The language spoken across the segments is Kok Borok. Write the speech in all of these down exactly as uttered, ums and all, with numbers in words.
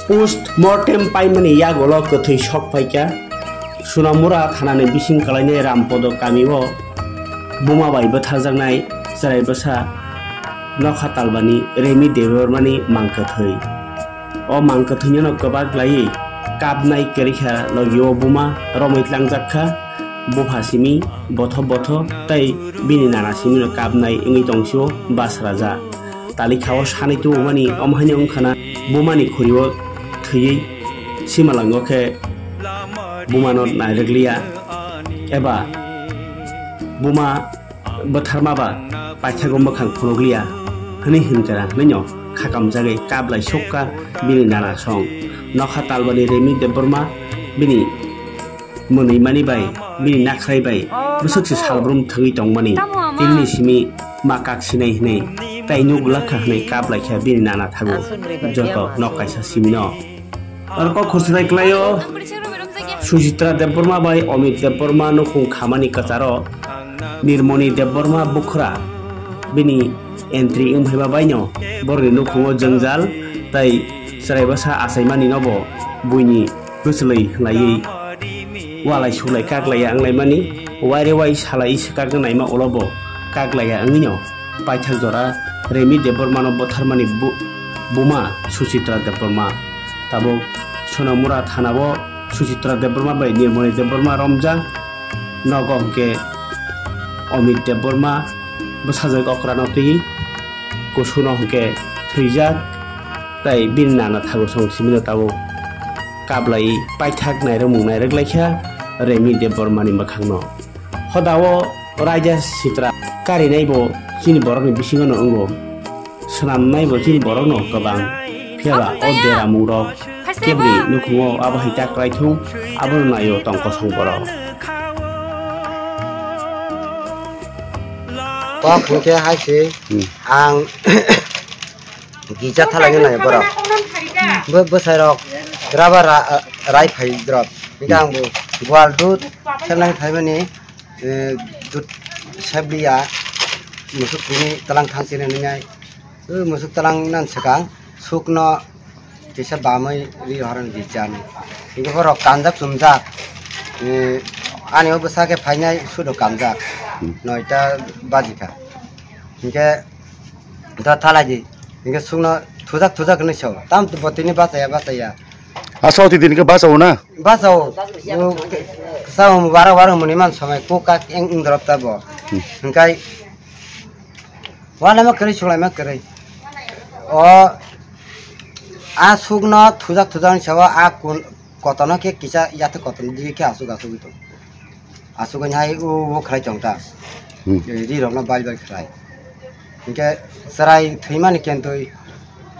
Post mortem paimani yagulo kwthwi sok phaikha Sonamura thanani bising kwlainai Rampodo kamio buma bai bwtharjaknai chwrai bwsa nokha talbani Remi Debbarmani mang kwthwi. O mang kwthwino kwbak laiwi kapnai kwrwikha logio buma romwi tlangjakha bupha simi botho botho tei bini nana simino kapnai wngwi tongsio basraja. Talikha o sanwi tubumani omo haino wngkhana bumani khuri-o thwiwi simalango khe bumano nairwkliya eba buma bwtharma ba paithago mwkhang phunukliya hwnwi hwnkha hwnwino khakamjagwi kaplai sukha bini nana song. Nokha talbani Remi Debbarma bini mwnwi mani bai, bini nakhrai bai, bwswk se salbrum thwngwi tongmani, tamo ama. Tinini simi ma kak sinai hwnwi, tai nuk lakha hwnwi kap laikha bini nana thago, aswk rwbai joto ya nok kaisa simino. Aro kok khosnai klaio, Sujitra Debbarma bai Omit Debbarma nukhung khamani kwcharo, Nirmoni Debbarma bukhra, bini entry wngphaima baino, borokni nukhungo jwngjal, tai chwrai bwsa achaimani nobo buini bwchwlwi hlaiwi walai sulai kaklaiya wnglaimani, waire wai salai swkakna naima ulo bo kaklaiya wngwino paithak jora Remi Debbarmano bwtharmani bu-, buma Suchitra Debbarma. Tabuk Sonamura thanao Suchitra Debbarma bai Nirmoni Debbarma romjak, nogo hwnkhe Omit Debbarma bwsajwk okrano twi kusuno hwnkhe thwijak. Tai bini nana thago song simino tabuk kaplai paithak nairwkmung nairwk laikha Remi Debbarmani mwkhangno. Hodao raida sitra karinaibo chini borokni bisingono wngo, swnamnaibo chini borokno kwbang, phiyaba o deramungrok kebri nukhungo abo hai ta kwlaithung, abono naio tong kosong borok. Kok hwnkhe hai se, hmm, ang gija thalaino nai borok. Bo bwsai rok raba ra-, rai phai drop. Hwnkhe ang bo gwal dud selnai phaimani, eh, dud sebliya musuk tini talang thang chini nai. O musuk talang nan swkang sukno kisa bamwi ri horani gija ni. Hwnkhe borok kanjak chumjak. Eh, ani o bwsa khe phainai sudo kanjak. Hmm. Noita bajikha. Hwnkhe da thalai di. Hwnkhe sukno thujak thujak hinwi sao. Tam bo tini bachaya bachaya. Asa oti din khe bachao na? Bachao. O, sao bara bara muni man somai kok kak eng eng drop ta bo. Hmm. Hwnkhe wanaima kwrwi suklaima kwrwi. O, a sukno thujak thujak hinwi sao a kun kotorno khe kisa yathek kotorno dige khe asuk asuk tong. Asugwi hai o, o khlai tong ta. Hmm. Ri rokno bai bai khlai. Hinkhe chwrai thwimani kentwi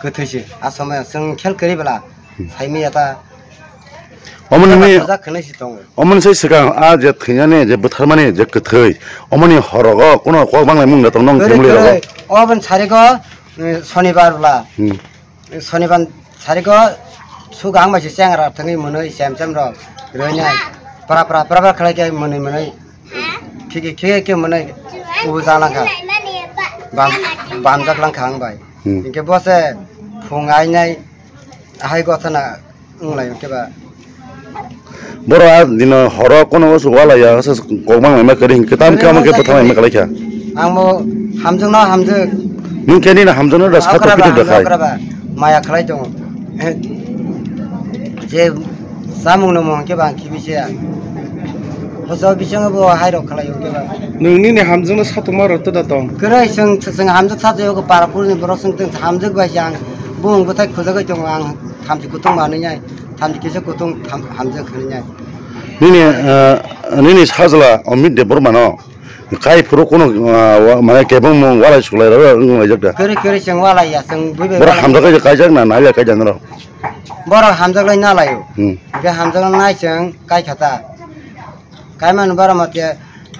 kwthwi se. A somoyo chwng khel kwrwi bwla, hmm, saimanya ta. Omo nini, thajak khwnwi se tongo. Omo ni sai swkang a je thwinani, je bwtharmani, je kwthwi, omo ni horogo kuno kok banglai mung da tong nong kwrwi, family rogo? Kwrwi. Obo ni sarigo, eh, sonibar bwla. Hmm. Sonibar sarigo sugang bai se chengra thangwi mwnwi sem sem rok rwinai pra pra pra pra khlai khe mwnwi mwnwi khiki khiki khe mwnwi ubu jana kha bam bamjak lang kha ang bai. Hmm. Hinkhe bo se phung ainai hai gothana wnglai khe ba. Borok a dino horo kono o suwalaya, asa kok mang ma kwrwi hinkhe tam khe amo khe bwthang ma kwlai kha. Ang bo hamjwk no hamjwk. Nwng khe nini hamjwk no da sato okra ba, pitik da khai. Okra ba, maya khlai tongo. Je samung no mung khe ba ang khibi se ya. Bo so bisingo bo hai rok khlai ong khe ba. Nwng nini hamjwk no sato ma rok to da tong. Kwrwi chwng, chwng hamjwk sato yo para puri ni borok chwng hamjwk bai se ang bung bwthai khujagwi tongo ang thamchi kutung manwi nai. Thamchi kisa kutung tham-, hamjak hwnwi nai. Nini, ah, nini sajla Amit Debbarma no kai phuru kuno, ah, wa-, mane kebengmung walai suklai rw wng laijak da? Kwrwi kwrwi chwng walai ya, chwng bui bai borok walai. Hamjak kaijak na nai ya kaijak nw rw? Borok hamjak lai na lai o. Hmm. Hwnkhe hamjak lai nai chwng kai kha ta. Kai mani borok ma te,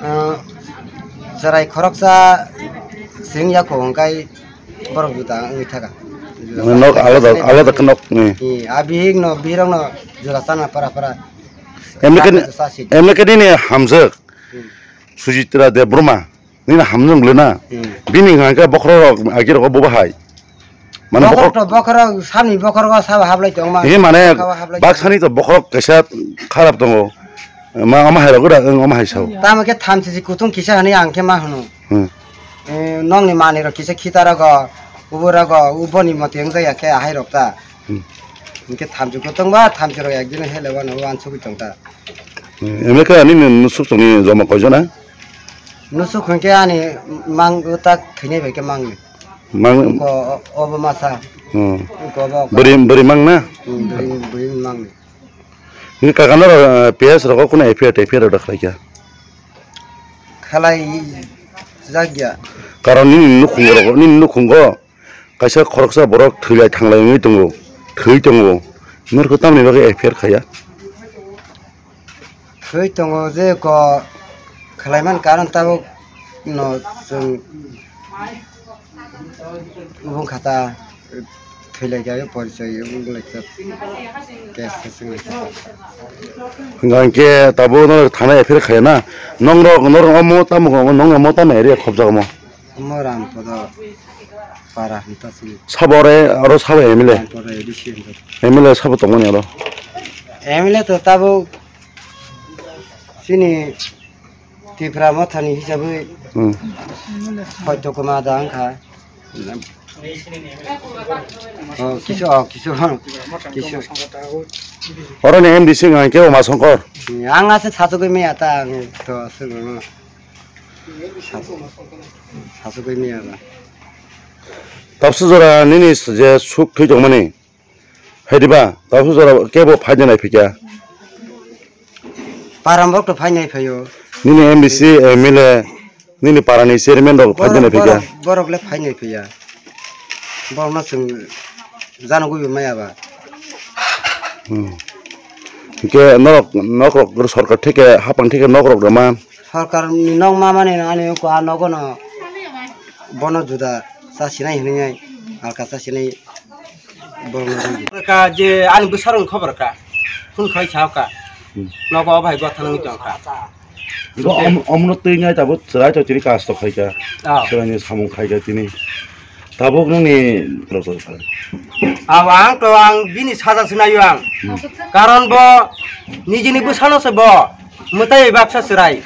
ah, chwrai khoroksa sing ya kho hwnkhe Borok juda wngwi thaka. Nok alada, alada khe nok ni. Ee, a bihik no, bihirok no juda chana para para. Emne khe, emne khe nini hamjwk. Hmm. Sujitra Debbarma. Nini hamjwk bwle na. Hmm. Bini hwnkha khe bokhorok rok agi rok bo bahai. Mane bokhorok bokhorok to, bokhorok sani bokhorok o sabo hablai tongma. He mane bokhorok hablai tongma. Baksani to bokhorok kaisa kharap tongo. Ma ama hai rok da, ang ama hai sao. Tamo khe thamchi si kutung kisa hani ang khe ma hwno. Hmm. Eh, nongni manwi rok kisa khita rogo, ubo rogo, uboni motwi wng jaya khe ahai rok ta. Hmm. Hwnkhe thamchi kutung ba thamchi rok ekdin hele wano uansugwi tong ta. Hmm. Emekhe ani nusuk tongni joma koijona? Nusuk hwnkhe ani mang utak thwinai bai khe mangni. Mang- Ko obo masa. Hmm. Ko bo. Bwrwi, bwrwi mang na? Hmm, bwrwi, bwrwi mangni. Ni kakano, eh, P S rogo kuno F I R, F I R rok da khlaikha? Khlai jakya. Karon nini nukhungo rogo, nini nukhungo kaisa khoroksa borok thwilai thanglai wngwi tongo, thwi tongo. Norokho tamni bagwi F I R khaiya? Thwi tongo je ko khlaiman karon tabuk no chwng Ubung khata thwilaikha, porichoi ubung laikha. Case se swnglai kha. Hwnkhe tabuk no thana F I R khaiya na? Nongrok, norok omo tamo, nong omo tamo area khopjak omo? Omo Rampodo para hinta sini. Sabo ore, oro sabo M L A? Rampodo A D C hinta. M L A sabo tongmani oro? M L A to tabuk sini Tipra Mothani hisabwi Hmm. Hoito kwma da wngkha. Oh, kisu, oh, kisu, kisu. Oroni M D C wngkha khe Uma Songkor. Ang ase sachugwi maya ta, ang to aswk sachugwi maya ba. Tapsu jora nini je suk thwi tongmani. Hai diba, tabuk jora kebo phaina nai phikha. Param rok to phaina phaio. Nini M D C, M L A, nini parani chairman rok phaina nai phikha. Borok, borok, borok le phaina phaiya. Borok no chwng jana gubui maya ba. Hmm. Hwnkhe norok, nok rok sorkar theke, hapang theke nok rok rwma. Sorkar ni nok ma mani ani ko a nogo no bono juda cha sinai hinwi alka cha sinai. Ka je ani bwsarokni khobor ka. Phone khlai sa ka. Hmm. Nogo o bai gotha nangwi tong kha. Bo om-, omno twi nai tabuk chwrai to tini kasto khai kha. Ah. Chwraini samung khai kha tini. Tabuk nini Abo ang to ang bini saja se naio ang. Hmm. Karon bo nijini bwsano se bo mwtai baksa chwrai.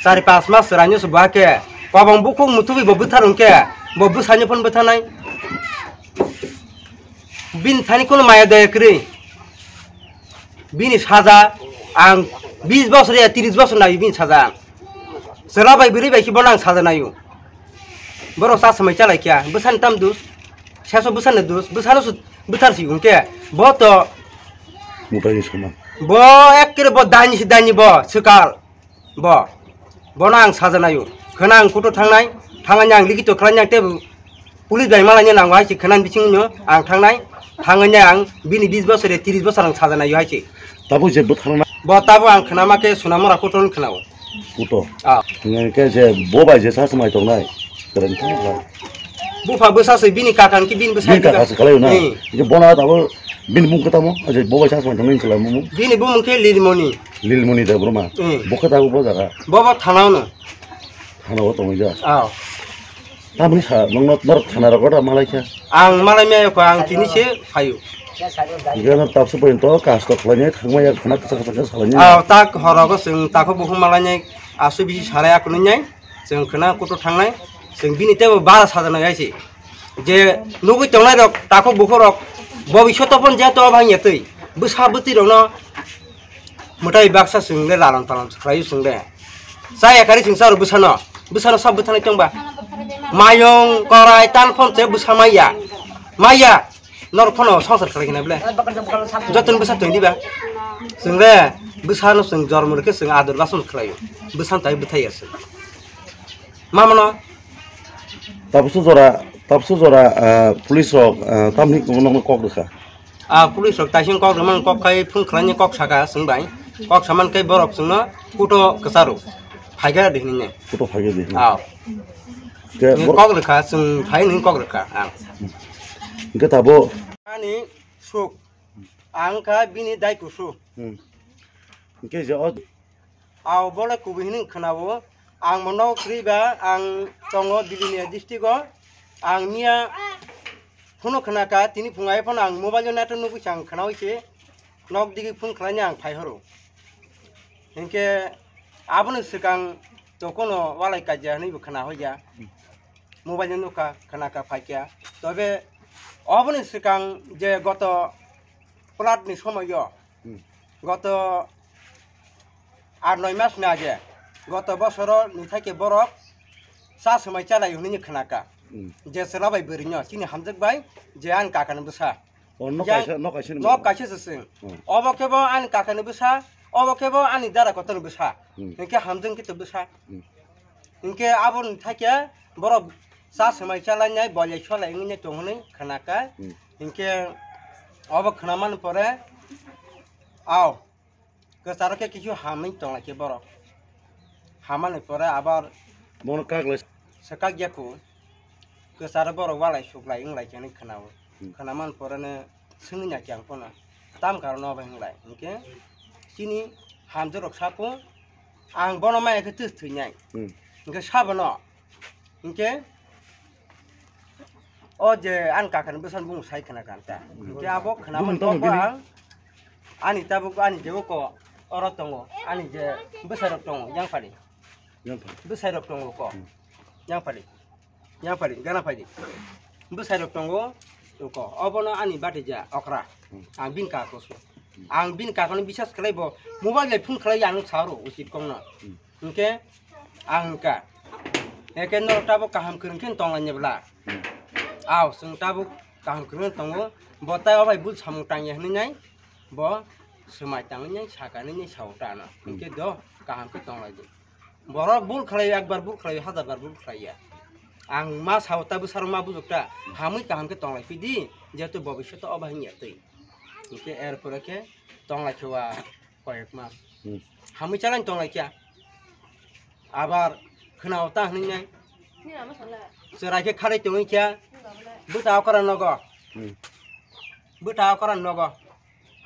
Chari pas mas chwraino se bo hakhe kobong bukhuk muthubwi bo bwthar hwnkhe bo bwsano phone bwtharnai. Bini thani kuno maya daya kwrwi. Bini saja ang bis bosor ya tris bosor naio bini saja ang. Chwla bai bwrwi bai khe bono ang saja naio. Borok cha swmai chalai kha, bwsani tam dus, seso bwsani dus, bwsano se bwthar si hwnkhe bo to Mutai ni soman. Bo ekkere bo daini se daini bo swkal. Bo, bono ang saja naio. Khwna ang kuto thangnai, thangani ang likito khlainai tei police bai malaina nango hai se khwna bisingno ang thangnai, thangani ang bini bis bosor ya tris bosor ang saja naio hai se. Tabuk je bwthar na. Bo tabuk ang khwna ma khe Sonamora kuto ni khwnao. Kuto. Ah. Hingke je bo bai je sa swmai tongnai. Bupha bwsa se bini kaka hwnkhe bini bwsa. Bini kaka se kalaio na. Hmm. Hingke bona tabuk bini mung khe tamo? Je bo bai sa swmai tongnai hinwi kalaimung. Bini bumung khe Lilmoni. Lilmoni Debbarma. Hmm. Bo khe tabuk bo jaga. Bo bo thana no. Thana o tongwi ja. Ah. Tamni sa nokno norok thana rok da malai kha. Ang malai maya kho ang tini se phaio. Hingke no tapso porjonto kasto khlainai thangmaya khwna kwchak kwchak khe salainai. Ah, tak horogo chwng takhuk bukhuk malainai aswk bisi salai akununai. Chwng khwna kuto thangnai, chwng bini teibo bara sajana hai se. Je nugwi tongnai rok, takhuk bukhuk rok, bobishoto phon je to bhang ya twi. Bwsa bwtwi rokno mwtai baksa chwng le lalan palan khlai chwng le. Chaya kari chwng charo bwsano, bwsano sab bwthanai tongba. Mayung, korai, tal phon se bwsa maya. Maya. Norok phano songsar khlai khe na ble. Jotoni bwsa tong diba. Chwng le bwsano chwng jormo rwkhe chwng ador bason khlaio. Bwsano tai bwthai ya chwng. Ma mano. Tapso jora, tapso jora, ah, police rok, ah, tamni nokno kok rwkha. Ah, police rok taising kok rwmani kok khai phone khlaini kok saka chwng bai. Kok saman khai borok chwngno kuto kwcharo. Phaikha de hinwi. Kuto phaikha de hinwi. Ah. Kok rwkha, chwng phai nini kok rwkha ang. Hingke tabo. Ani suk, ang kha bini dai kusu. Hmm. Hingke je o. Aw bole kubui hinwi khwnao. Ang mono kwrwi ba ang tongo Bilonia district o. Ang miya Phone-o khna kha, tini phung ai phano ang mobile-o network nugwi se ang khnaui se nok digi phone khlaina ang phai horo. Hinkhe aboni swkang to kono walai kaijak hinwi bo khna hoya. Hmm. Mobile-o nukha, khna kha, phai kha. Tobe oboni swkang je goto flood-ni somoio, Hmm. goto ar noi mas ni age, goto bosoro ni thai khe borok cha swmai chalai hwnwi khna kha. Hmm. Je chwla bai bwrwi no chini hamjak bai je ani kaka ni bwsa. O, nok Yang kaisa, nok kaisa ni nok bwsa. Kaisa se sing. Hmm. Obo khe bo ani kaka ni bwsa, obo khe bo ani dara kotor ni bwsa. Hmm. Hinkhe hamjak khe to bwsa. Hmm. Hinkhe abo ni thai khe borok cha swmai chalai nai bolai cholai wngwi tong hwnwi khna kha. Hmm. Hinkhe obo khna man pore ao. Kwcharo khe kisu hamwi tonglai khe borok. Hamani pore abar Bono kaglai. Swkak ya kho. Kwcharo borok walai suklai wnglai khe hinwi khwnao. Hmm. Khwnaman pore no swngwi na khe ang phano. Tam karon obo hinglai. Hinkhe chini hamjwk rok sa kho. Ang bono maya khe twis thwinai. Hmm. Hinkhe sabono. Hinkhe o je ani kakani bwsani bumung sai khna kha ta. Hinkhe abo khna Bumung man tamo kok bini? Ang ani tabuk ani je oko oro tongo, ani je bwsai rok tongo yang pari. Yang pari. Bwsai rok tongo ko. Hmm. Yang pari. Yang pari, gana pari. Bwsai rok tongo ko. Obono ani bati ja okra. Hmm. Ang bin ka ko su. Ang bin ka kono bisas khlai bo mobile bai phone khlai ang sa ro usit kong no. Hmm. Hinkhe ang wngkha, eke norok tabuk kaham kwrwng khe tonglaini bwla? Hmm. Aw, chwng tabuk kaham kwrwng tongo, bo tai o bai bul samung tangya hinwi nai, bo swmai tangwi nai, sakani nai sao ta ano. Hmm. Hinkhe do kaham khe tonglaidi. Borok bul khlai, ekbar bul khlai, hajar bar bul khlai ya. Ang ma sao ta bwsarok ma bujok ta, hamwi kaham khe tonglai phidi, jehetu bobishoto o bai wngya twi. Hinkhe er pore khe tonglai khe wa. Koyek mas. Hmm. Hamwi chalai tong lai kya. Abar khwnao ta hwnwi nai. Chwrai khe kharwi tongwi kya. Bwta okra nogo. Hmm. Bwta okra nogo.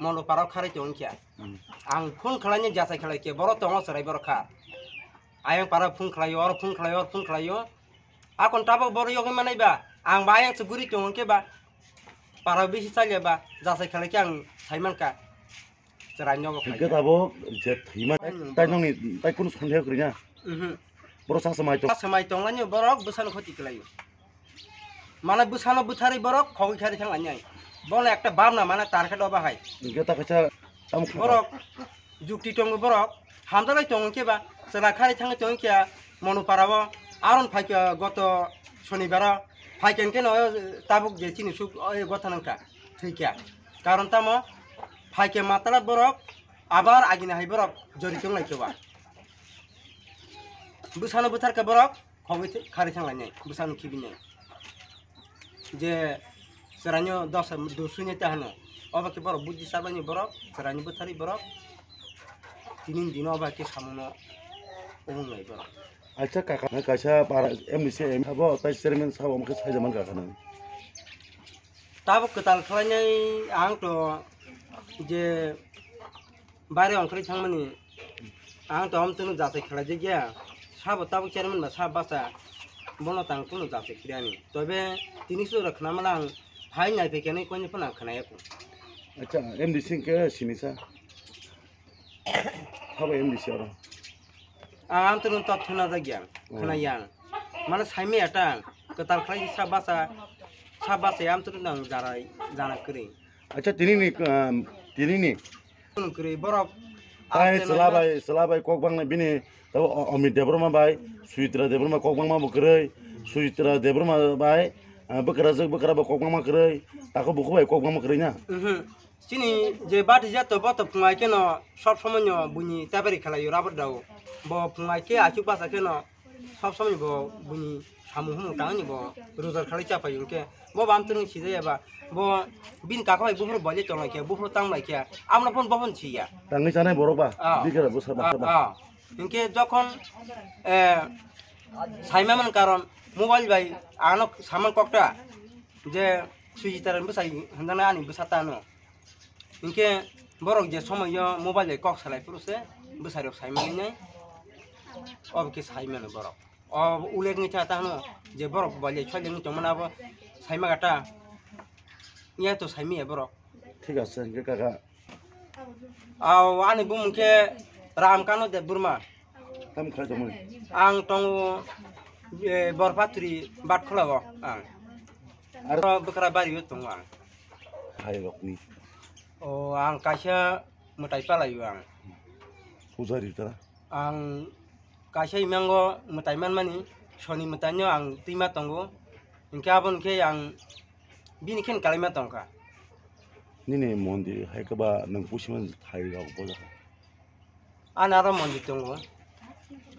Mondo parao kharwi tongwi kya. Hmm. Ang phone khlaini jachai khlai khe borok tongo chwrai borok kha. Ayang para phone khlaio, oro phone khlaio, oro phone khlaio. Akon tabok boro yogwi manai ba. Ang ba ayang se guri tongo khe ba. Para bisi chalia ba. Jachai khlai khe ang sai mankha. Chwrai nogo Hwnkhe khaikha. Tabuk je thwima Hmm, tai nokni tai kunu sandeo kwrwi na? Mhm. Borok sa samai tong. Sa samai tonglaini borok bwsano khoti kwlaio. Mane bwsano bwtharwi borok khogwi khari thanglainai. Bono ekta bhabna mane target obo hai. Hwnkhe ta kaisa tamo kha. Borok jukti tongo borok. Hamdalai tongo khe ba chwla khari thangwi tongo khe Monuparao aron phaikha goto sonibaro phaikha hwnkhe no tabuk je chini suk o gotha nangkha thwikha. Karon tamo phaikhe matala borok abar agini hai borok jori tonglai khe ba. Bwsano bwtharkha borok khogwi kharwi thanglainai bwsano khibinai. Je chwraino dosa dusui nai ta hwno. Obo khe borok buddhi chabaini borok, chwraino bwtharwi borok. Tini dino obo khe samungno omo wngnai borok. Acha kaka kaisa para M D C M sabo tai chairman sabo omo khe saijak man kaka nang. Tabuk kwtal khlainai ang to je baire ongkhorwi thangmani ang to amtwino jachai khlaijak ya. Sabo tabuk chairman ba sabo bacha bono tang kunu jachai khlaiani. Tobe tini sura khnamala ang hai naiphai khe nai koini phano ang khnaya kho. Acha, M D C hwnkhe sinisa. Sabo M D C oro. Ang amtwino tot khna jak ya, Oh. Khna yang. Mane saimaya ta kwtal khlai sa bacha, sa bacha amtwino nang jarai, jana kwrwi. Acha, tini ni, um, tini ni. Kwrwi borok. Tai amtwino chwla nang bai, chwla bai kok bang nai bini, tabo O-, Amit Debbarma bai, Sujitra Debbarma kok bangma bo kwrwi, Sujitra Debbarma bai, uh, bwkrajwk bwkra bo kok bangma kwrwi, tako buku bai kok bangma kwrwi na. Mhm. Chini je bati jato bo to phungai khe no sob somoi no buini tabari khalai o rabar dao. Bo phungai khe achuk basa khe no sob somoi bo buini samung humung tangni bo rojar khalai cha pai hwnkhe bo bam twnwi sijaya ba bo bini kaka bai buphuru bolai tong lai khe buphuru tang lai khe amno phone bo phone siya. Tangwi chanai borok ba? Ah. Bikra bwsa ba? Ah, ah. Hwnkhe jokhon, eh, saima man karon mobile bai ano saman kokta je Sujita ran bwsai hwnjana ani bwsa tano. Hinkhe borok je somoio mobile bai kok salai phuru se bwsai rok sai mani nai, obo khe sai mano borok. O uleg wngwi tha ta hwno je borok bai le soileng wngwi tongmani abo sai ma gata. Ya to saimi ya borok. Thik ase, hingke kaka. Aw, ani bumung khe Ramkano Debbarma. Tam khlai tongmani. Ang tongo, eh, Borpatri Batkholao ang. Ar- Aro Bwkra Bario tongo ang. Hai rokni. O, ang kaisa mwtai palaio ang. Pujari tara. Ang kaisa imango mwtai manmani, soni mwtaino ang twima tongo. Hingke aboni khe ang bini khe kalaima tongkha. Nini mondir hai khe ba nwng pusimani thai rok bojak. Ani aro mondir tongo.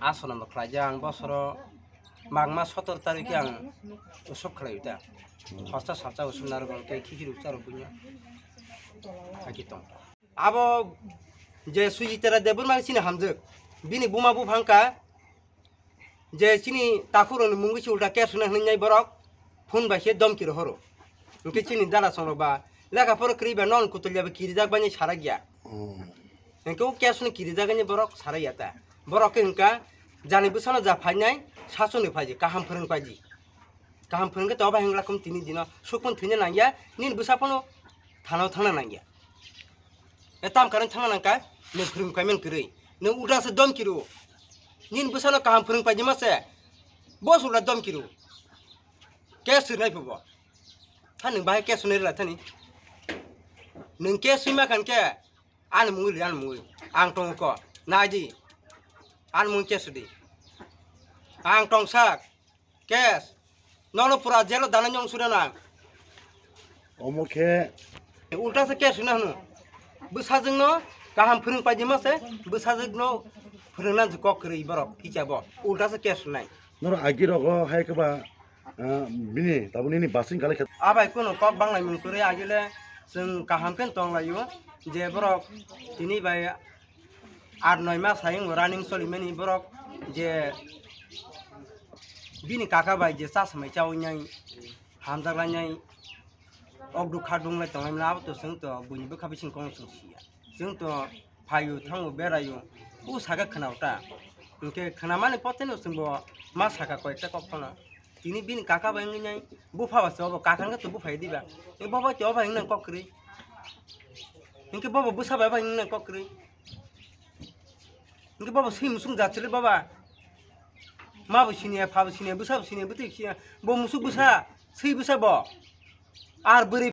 Asonambo khlaijak ang bosoro magma sotor tarikhe ang usop khlai ta. Hosta salsa usop narwk khe khikhir ukcha rok bunya. Haki tong. Abo je Sujitara Debbarma chini hamjwk. Bini buma buphang kha. Je chini takhuk rokni mungwi se ulta case hwnwi hwnwi borok phone bai se domki rohoro. Hwnkhe chini dala songrok ba lekha pora kwrwi ba non kutulya ba kirijak bai sarakya. Hmm. Hwnkhe o case hwnwi kirijak ani borok sarakya ta. Borok khe hwnkha jani bwsano ja phainai sasoni phaidi kaham phwrwng paidi. Kaham phwrwng khe to bai hwngla kum tini dino sukun thwina nangya nini bwsa phano thanao thangna nangya. E tam karon thangna nangkha, nwng phwrwng kaiman kwrwi. Nwng ulta se domki rw. Nini bwsano kaham phwrwng paidima se. Bo se ulta domki rw. Case swnai phubo. Tha nwng bahai case swnai rwla thani. Nwng case swima khan khe ani mungwi li ani mungwi. Ang tongo ko. Nai di. Ani mungwi case di. Ang tongsak. Case. Nono pura jelo dana nyong suna na. Omo khe. Ulta se case na hwno. Bwsajwkno kaham phwrwng paidima se, bwsajwkno phwrwngna kok kwrwi borok kicha bo. Ulta se case nai. Noro agi rogo hai khe ba, ah, bini tabuk nini basing kale khe. Abai kuno kok banglai mung kwrwi agile chwng kaham khe tonglaio je borok tini bai Aat noi mas hai wng running solimani borok je bini kaka bai je chasmai chawi nai hamjak lai nai ok duk kha dung lai tonglai mani abo to chwng to buini bwkha bising kong chwng siya chwng to phaio thango beraio u saka khwnao ta hwnkhe khwnamani poteno chwngbo ma saka koi ekta kok phano. Tini bini kaka bai wngwi nai bupha ba se obo kaka hwnkhe to bupha ya diba. E bobo to obo wngwi nang kok kwrwi. Hwnkhe bobo bwsa bai bai wngwi nang kok kwrwi. Hwnkhe bobo swi musung jat sili boba. Ma bo siniya, pha bo siniya, bwsa bo siniya, bwtwi siniya. Bo musuk bwsa, swi bwsa bo. Ar bwrwi